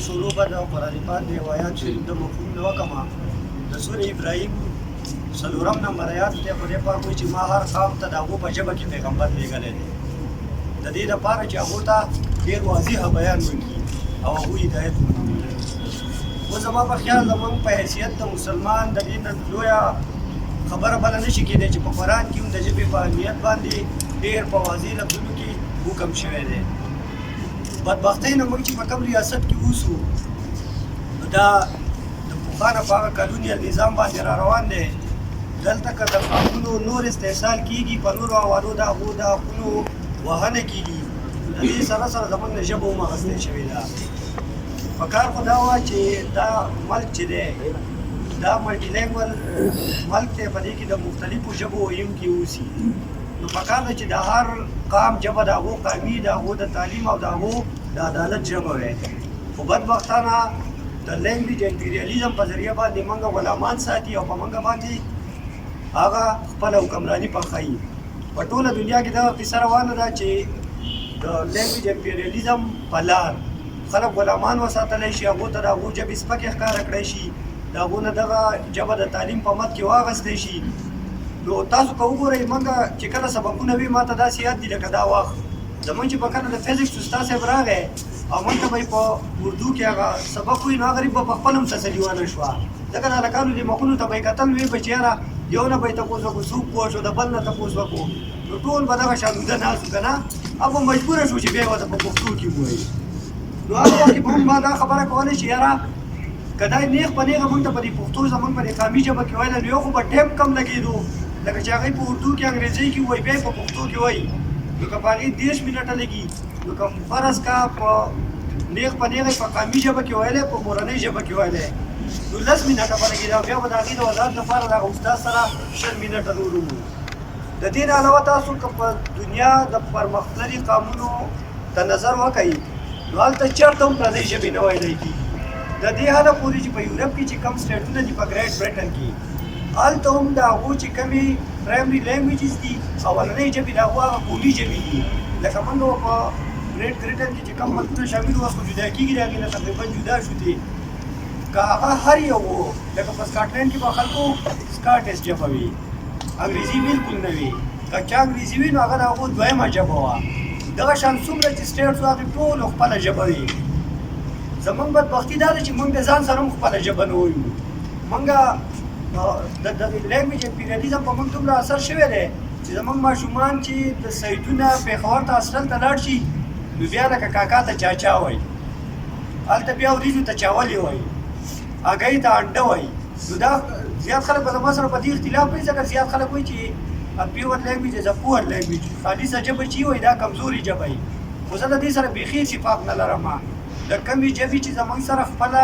شروع به د قرآن پاک د یو آیات شریف د مفهوم نه وکړم. د سورې ابراهیم څلورم نمبر آیات دی. خدای پاک وایي چې ما هر قوم ته د هغو په ژبه کې پیغمبر لېږلی دی، د دې لپاره چې هغو ته ډېر واضح بیان وکړي او هغوی هدایت وکړي. اوس زما په خیال زموږ په حیثیت د مسلمان د دې نه لویه خبره بله نه شي کېدی چې په قرآن کې هم د ژبې په اهمیت باندې ډېر په واضح لفظونو کې حکم شوی دی. بدبختۍ نه موږ چې په کوم ریاست کې اوسو، نو دا د پخوا نه په هغه کلونیل نظام باندې را روان دی. دلته که د قانونو نور استحصال کیږي، په نورو حوالو د هغو د حقونو وهنه کیږي، د دې سره سره زموږ نه ژبه هم اخیستل شوې ده. په کار خو دا وه چې دا ملک چې دی دا ملټي لینګول ملک دی، په دې کې د مختلفو ژبو ویونکي اوسي، نو په کار ده چې د هر قام ژبه د هغو قامي، د هغو د تعلیم او د هغو د عدالت ژبه وي. خو بدبختانه د لینګویج امپیریالیزم په ذریعه باندې موږ غلامان ساتي او په موږ باندې هغه خپله حکمراني پخوي. په ټوله دنیا کې دغه قصه روانه ده چې د لینګویج امپیریالیزم په لار خلک غلامان وساتلی شي، هغو ته د هغو ژبې سپکې ښکاره کړی شي، د هغو نه دغه ژبه د تعلیم په مد کې واغستی شي. نو تاسو که وګورئ، موږ چې کله سبقونه وي، ما ته داسې یاد دي لکه دا وخت زمونږ چې په کله د فزکس استاد صاحب راغی او موږ ته به یې په اردو کې هغه سبق وي، نو هغه غریب به په خپل هم تسلي ونه شوه، ځکه د هلکانو دې مخونو ته به یې کتل، وی به چې یاره یو نه به یې تپوس وکړو څوک پوه شو، د بل نه تپوس وکړو، نو ټول به دغه شان اوده ناست وو که نه، هغه به مجبوره شو چې بیا یې ورته په پښتو کې ووایي. نو هغه وخت کې به هم ما دا خبره کوله چې یاره که دا نېغ په نېغه موږ ته په دې پښتو زموږ په دې قامي ژبه کې ویلی، نو یو خو به ټایم کم لګېدو، لکه چې هغوی په اردو کې انګریزۍ کې ووایي بیا یې په پښتو کې وایي، نو که په هغې 30 منټه لګي، نو که فرض کا په نېغ په نېغه په قامي ژبه کې ویلی، په مورنۍ ژبه کې ویلی، نو 10 منټه به لګېده او بیا به د هغې د وضاحت لپاره د هغه استاد سره 20 منټه نور وو. د دې نه علاوه تاسو که په دنیا د پرمختللي قامونو ته نظر وکړئ، نو هلته چېرته هم پردۍ ژبې نه ویلی کېږي. د دې حده پورې چې په یورپ کې چې کوم سټیټونه دي، په ګریټ برټن کې، هلته هم د هغو چې کومې پرایمري لینګویجز دي، اولنۍ ژبې د هغو هغه قومي ژبې دي. لکه موږ په ګریټ برټن کې چې کوم ملکونه شامل وو، اوس خو جدا کېږي د هغې نه، تقریبا جدا شو دي، که هغه هر یو وو، لکه په سکاټلند کې به خلکو سکاټس ژبه وي، انګریزي بالکل نه وي. که چا انګریزي وي، نو هغه د هغو دویمه ژبه وه. دغه شان څومره چې سټیټس وو، هغې ټولو خپله ژبه وي. زمونږ بدبختي دا ده چې موږ د ځان سره هم خپله ژبه نه وایو. موږ د دغې لینګویج امپیریالیزم په موږ دومره اثر شوی دی چې زمونږ ماشومان چې د سیدونه پېښور ته هاسټل ته لاړ شي، نو بیا لکه کاکا ته چاچا وایي، هلته بیا وریجو ته چاولې وایي، هګۍ ته انډه وایي. نو دا زیات خلک به زما سره په دې اختلاف کوي، ځکه زیات خلک وایي چې pure language is a poor language، خالصه ژبه چې وایي دا کمزوري ژبه وي، خو زه له دې سره بیخي اتفاق نه لرم. د کومې ژبې چې زمونږ سره خپله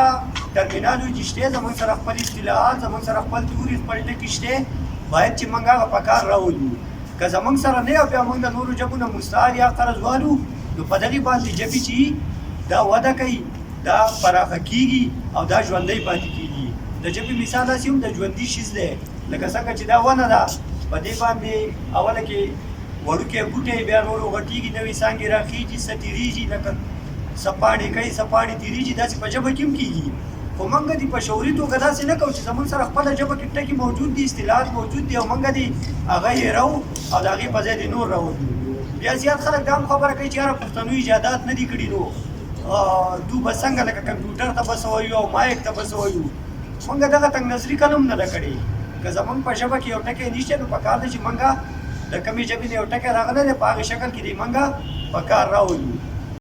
ټرمینالوجي شته، زمونږ سره خپل اصطلاحات، زمونږ سره خپل توري، خپل ټکي شته، باید چې موږ هغه په کار راولو. که زمونږ سره نه او بیا موږ د نورو ژبو نه مستعار یا قرض والو، نو په دغې باندې ژبې چې دا وده کوي، دا پراخه کیږي او دا ژوندۍ پاتې کیږي. د ژبې مثال داسې هم د ژوندي شیز دی، لکه څنګه چې دا ونه ده، په دې باندې اوله کې وړوکی بوټی، بیا نورو غټیږي، نوې څانګې راخیږي، څه تېرېږي، لکه څه پاڼې کوي، څه پاڼې تېرېږي، داسې په ژبه کې هم کېږي. خو موږ دې په شعوري توګه داسې نه کوو چې زموږ سره خپله ژبه کې ټکي موجود دي، اصطلاحات موجود دي او موږ دې هغه هېروو او د هغې په ځای دې نور راولو. بیا زیات خلک دا هم خبره کوي چې یاره پښتنو ایجادات نه دي کړي، نو دو به څنګه لکه کمپیوټر ته به څه وایو او مایک ته به څه وایو؟ موږ دغه تنګ نظري کله هم نه ده کړې. که زموږ په ژبه کې یو ټکی نشته، نو په کار دی چې موږ د کومې ژبې نه یو ټکی راغلی دی، په هغې شکل کې دې موږ په کار راولو.